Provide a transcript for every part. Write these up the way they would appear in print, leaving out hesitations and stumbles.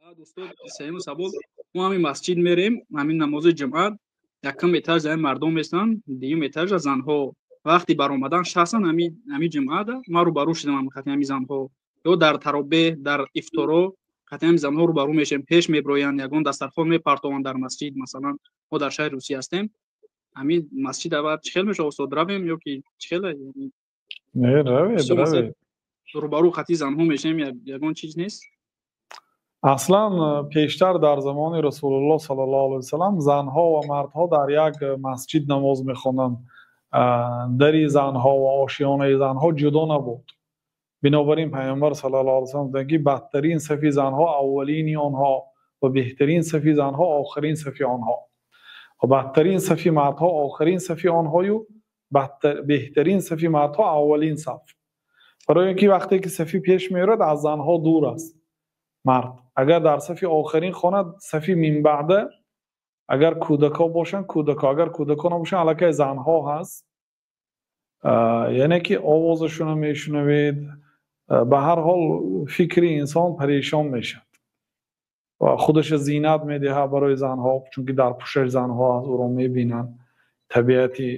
Устод, сеюм савол: мо ҳамин масҷид мерем, ҳамин намози ҷумъа, якум этаж ҳамин мардон местанд, дуюм этажа занҳо. Вақти баромадан шахсан ҳамин ҷумъада ман рӯбарӯ шудам қати ҳамин занҳо, ё дар таробеҳ, дар ифторо қати ҳамин занҳо рӯбарӯ мешавем, пеш меброянд, ягон дастархон мепартованд дар масҷид. Масалан, мо дар шаҳри Русия ҳастем. Ҳамин масҷид аввал чӣ хел мешавад, устод, равем ё ки чӣ хел? Не, равед, равед. Рӯбарӯ қати занҳо мешавем, ягон чиз нест. Аслан пештар дар замони Расулуллоҳ саллаллоҳу алайҳи васаллам занҳо ва мардҳо дар як масҷид намоз мехонданд. Дари занҳо ва ошиёнаи занҳо ҷудо набуд. Бинобар ин Пайғамбар саллаллоҳу алайҳи васаллам гуфтанд, ки бадтарин сафи занҳо аввалини онҳо ва беҳтарин сафи занҳо охирин сафи онҳо, ва бадтарин сафи мардҳо охирин сафи онҳою беҳтарин сафи мардҳо аввалин саф. Барои ин ки вақте ки сафи пеш меорад, аз занҳо дур аст мард. Агар дар сафи охирин хонад, сафи минбаъда агар кӯдакҳо бошанд, кӯдакҳо, агар кӯдакҳо набошанд, аллакай занҳо ҳаст, яъне ки овозашонро мешунавед. Ба ҳар ҳол фикри инсон парешон мешавад ва худаша зинат медиҳад барои занҳо, чунки дар пушташ занҳо ҳаст, ӯро мебинанд, табиати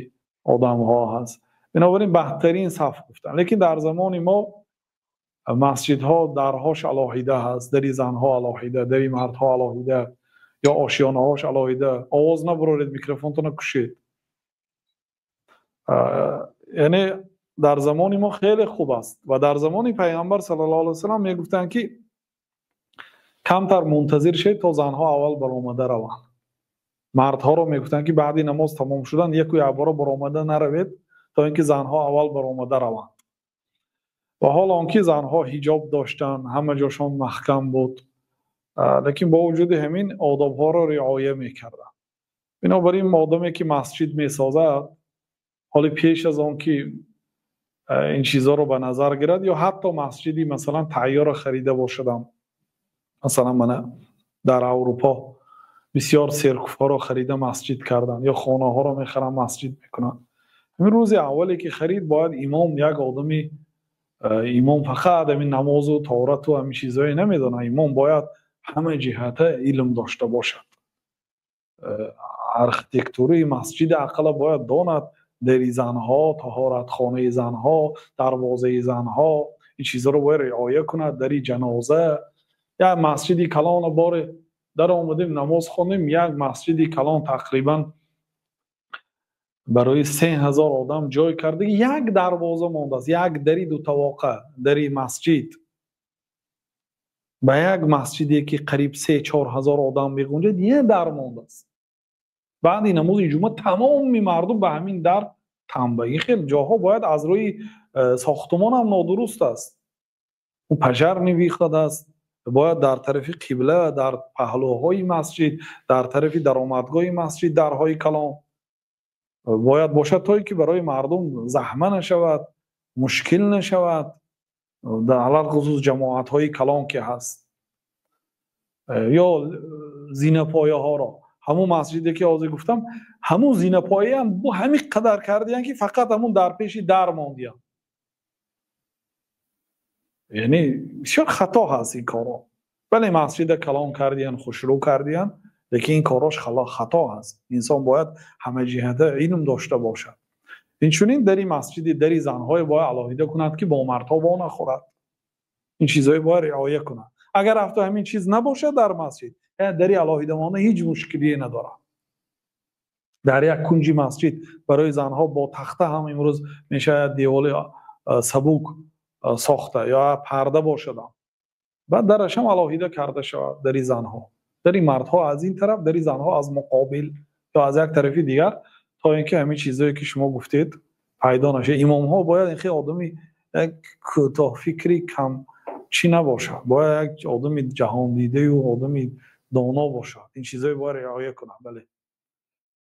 одамҳо ҳаст. Бинобар ин баҳтарин саф гуфтанд. Лекин дар замони мо масҷидҳо дарҳош алоҳида ҳаст, дари занҳо алоҳида, дари мардҳо алоҳида, ё ошиёнаҳош алоҳида. Овоз набуроред, микрофонтонро кушед. Яъне дар замони мо хеле хуб аст. Ва дар замони Пайғамбар саллаллоҳу алайҳи васаллам мегуфтанд, ки камтар мунтазир шед, то занҳо аввал баромада раванд. Мардҳоро мегуфтанд, ки баъди намоз тамом шудан яку якбора баромада наравед, то ин ки занҳо аввал баромада раванд. Ва ҳол он ки занҳо ҳиҷоб доштанд, ҳама ҷошон маҳкам буд, лекин бо вуҷуди ҳамин одобҳоро риоя мекарданд. Бинобар ин одаме ки масҷид месозад, ҳоли пеш аз он ки ин чизҳоро ба назар гирад, ё ҳатто масҷиди масалан тайёрро харида бошадам, масалан мана дар Аврупо бисёр серкуфҳоро харида масҷид карданд, ё хонаҳоро мехаранд, масҷид мекунанд. Ҳамин рӯзи аввале ки харид, бояд имом як одами, имом фақат ҳамин намозу торату ҳамин чизҳое намедонад, имом бояд ҳама ҷиҳата илм дошта бошад. Архитектураи масҷиди ақала бояд донад, дари занҳо, таҳоратхонаи занҳо, дарвозаи занҳо, ин чизҳоро бояд риоя кунад, дари ҷаноза. Як масҷиди калона боре даромадем, намоз хондем, як масҷиди калон тақрибан барои 3000 одам ҷой карда, як дарвоза мондааст, як дари дутавоқа, дари масҷид. Ба як масҷиде ки қариб 3-4 ҳазор одам мегунҷад, як дар мондааст. Баъди намози ҷумъа тамоми мардум ба ҳамин дар танба. Ин хел ҷоҳо бояд аз рӯи сохтумон ҳам нодуруст аст. Ӯ пожарный выход аст, бояд дар тарафи қибла, дар паҳлӯҳои масҷид, дар тарафи даромадгоҳи масҷид дарҳои калон бояд бошад, то ин ки барои мардум заҳма нашавад, мушкил нашавад, дар алалхусус ҷамоатҳои калон ки ҳаст. Ё зинапояҳоро, ҳамун масҷиде ки ҳозир гуфтам, ҳамун зинапояам бу ҳамин қадар кардиян, ки фақат ҳамун дар пеши дар мондиян. Яъне бисёр хато ҳаст ин корҳо. Бале, масҷида калон кардиян, хушрӯ кардиян, лекин ин корҳош хато ҳаст. Инсон бояд ҳамаҷиҳата илм дошта бошад. Инчунин дари масҷиди, дари занҳое бояд алоҳида кунад, ки бо мардҳо во нахӯрад. Ин чизҳое бояд риоя кунад. Агар рафто ҳамин чиз набошад дар масҷид, дари алоҳида монда ҳеҷ мушкилие надорад. Дар як кунҷи масҷид барои занҳо бо тахта ҳам имрӯз мешавад деволи сабук сохта ё парда бошадам, баъд дараш ҳам алоҳида карда шавад, дари занҳо, дари мардҳо аз ин тараф, дари занҳо аз муқобил ё аз як тарафи дигар, то ин ки ҳамин чизҳое ки шумо гуфтед пайдо нашавад. Имомҳо бояд ин хел одами як кӯтоҳфикри кам чӣ набошад, бояд як одами ҷаҳондидаю одами доно бошад. Ин чизҳое бояд риоя кунад. Бале.